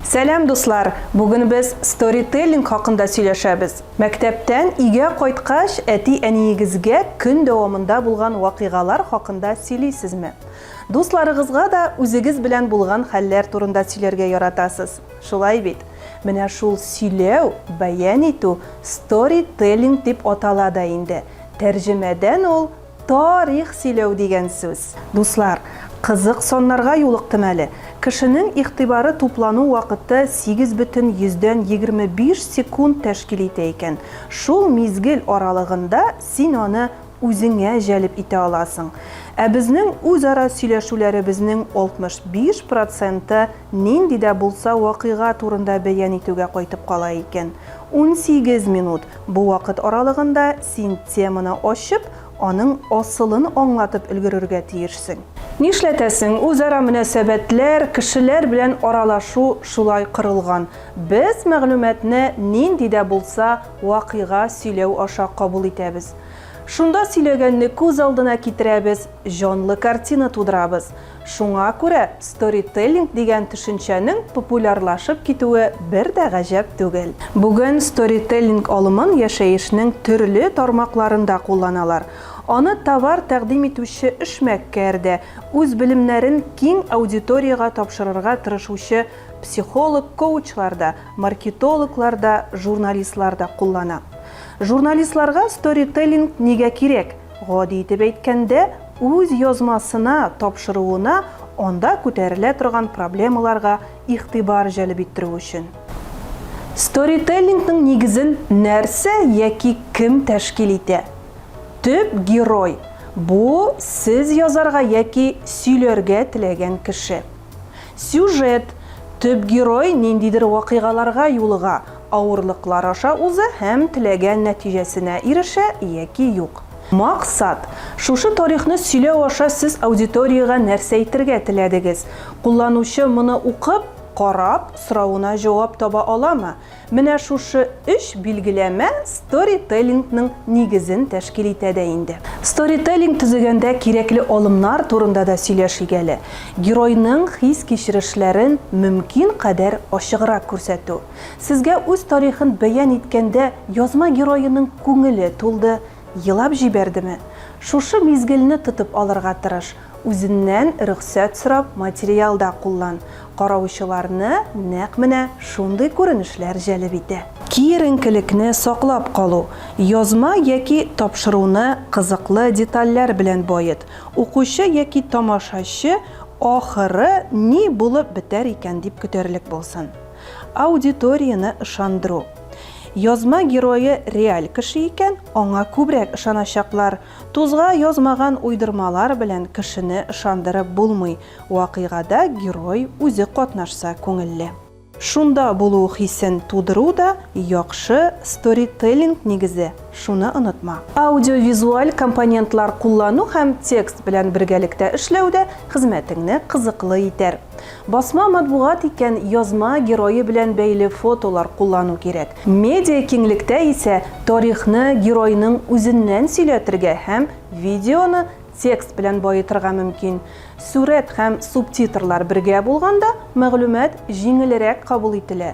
Сәлам, дуслар! Бүген без сторителлинг хакында сөйләшәбез. Мәктәптән өйгә кайткач, әти-әниегезгә көн дәвамында булган вакыйгалар хакында сөйлисезме? Дусларыгызга да үзегез белән булган хәлләр турында сөйләргә яратасыз, шулай бит? Менә шул сөйләү, бәян итү сторителлинг дип атала да инде. Тәрҗемәдән ул Тарих сөйләү дигән сүз. Дуслар, кызык саннарга юлыктым әле. Кешенең игътибары туплану вакыты 8,25 секунд тәшкил итә икән. Шул мизгел аралыгында син аны үзеңә җәлеп итә аласың. Ә безнең үзара сөйләшүләребезнең 65 проценты нинди дә булса вакыйга турында бәян итүгә кайтып кала икән. 18 минут, Бу вакыт аралыгында син теманы ачып, аның асылын аңлатып өлгерергә тиешсең. Нишләтәсең, үзара мөнәсәбәтләр, кешеләр белән аралашу шулай корылган. Без мәгълүматны нинди дә булса вакыйга сөйләү аша кабул итәбез. Шунда сөйләгәнне күз алдына китерәбез, җанлы картина тудырабыз. Шуңа күрә сторителлинг дигән төшенчәнең популярлашып китүе бер дә гаҗәп түгел. Бүген сторителлинг алымын яшәешнең төрле тармакларында кулланалар. Аны товар тәкъдим итүче эшмәкәр дә, үз белемнәрен киң аудиториягә тапшырырга тырышучы психолог, коучлар да, маркетологлар да, журналистлар да куллана. Журналистларга сторителлинг нигә кирәк? Гади итеп әйткәндә, үз язмасына, тапшыруына анда күтәрелә торган проблемаларга игътибар җәлеп иттерү өчен. Сторителлингның нигезен нәрсә яки кем тәшкил итә? Төп герой, бу сез язарга яки сөйләргә теләгән кеше. Сюжет, төп герой ниндидер вакыйгаларга юлыга, авырлыклар аша уза һәм теләгән нәтиҗәсенә ирешә яки юк. Максат, шушы тарихны сөйләү аша сез аудиториягә нәрсә әйтергә теләдегез? Кулланучы моны укып, карап, соравына җавап таба аламы? Менә шушы өч билгеләмә сторителлингның нигезен тәшкил итә дә инде. Сторителлинг төзегәндә кирәкле алымнар турында да сөйләшик әле. Геройның хис-кичерешләрен мөмкин кадәр ачыграк күрсәтү. Сезгә үз тарихын бәян иткәндә язма героеның күңеле тулды, елап җибәрдеме? Шушы мизгелне тотып алырга тырыш. Үзеннән рөхсәт сорап материал да куллан. Караучыларны нәкъ менә шундый күренешләр җәлеп итә. Киеренкелекне саклап калу. Язма яки тапшыруны кызыклы детальләр белән бает. Укучы яки тамашачы ахыры ни булып бетәр икән дип көтәрлек булсын. Аудиторияне ышандыру. Язма герое реаль кеше икән, аңа күбрәк ышаначаклар. Тузга язмаган уйдырмалар белән кешене ышандырып булмый, вакыйгада герой үзе катнашса күңелле. Шунда булу хисен тудыру да яхшы сторителлинг нигезе, шуны онытма. Аудиовизуаль компонентлар куллану һәм текст белән бергәлектә эшләү дә хезмәтеңне кызыклы итәр. Басма матбугат икән, язма герое белән бәйле фотолар куллану кирәк. Медиа киңлектә исә тарихны геройның үзеннән сөйләтергә һәм видеоны текст белән баетырга мөмкин. Сурәт һәм субтитрлар бергә булганда, мәгълүмат җиңелрәк кабул ителә.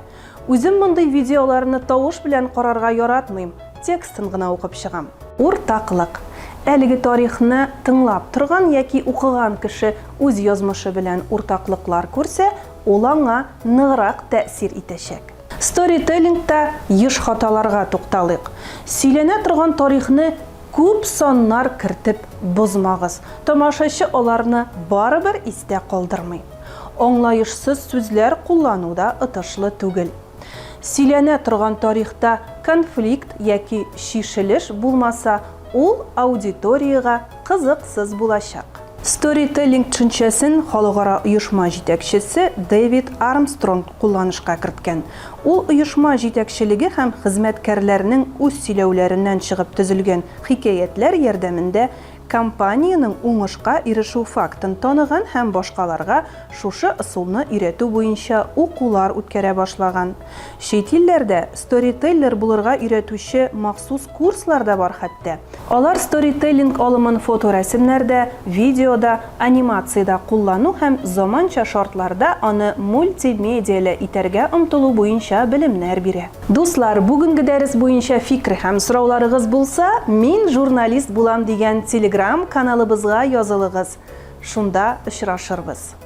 Үзем мондый видеоларны тавыш белән карарга яратмыйм, текстын гына укып чыгам. Уртаклык. Әлеге тарихны тыңлап торган яки укыган кеше үз язмышы белән уртаклыклар күрсә, ул аңа ныграк тәэсир итәчәк. Сторителлингта еш хаталарга тукталыйк. Сөйләнә торган тарихны күп саннар кертеп бозмагыз, тамашачы аларны барыбер истә калдырмый. Аңлаешсыз сүзләр куллану да отышлы түгел. Сөйләнә торган тарихта конфликт яки чишелеш булмаса, ул аудиториягә кызыксыз булачак. Сторителлинг төшенчәсен халыкара оешма җитәкчесе Дэвид Армстронг кулланышка керткән. Ул оешма җитәкчелеге һәм хезмәткәрләрнең үз сөйләүләреннән чыгып төзелгән хикәятләр ярдәмендә компаниянең уңышка ирешү фактын таныган һәм башкаларга шушы ысулны өйрәтү буенча укулар үткәрә башлаган. Чит илләрдә сторителлер булырга өйрәтүче махсус курслар да бар хәтта. Алар сторителлинг алымын фоторәсемнәрдә, видеода, анимациядә куллану һәм заманча шартларда аны мультимедияле итәргә омтылу буенча белемнәр бирә. Дуслар, бүгенге дәрес буенча фикер һәм сорауларыгыз булса, Мин журналист булам дигән телеграм каналыбызга язылыгыз. Шунда очрашырбыз.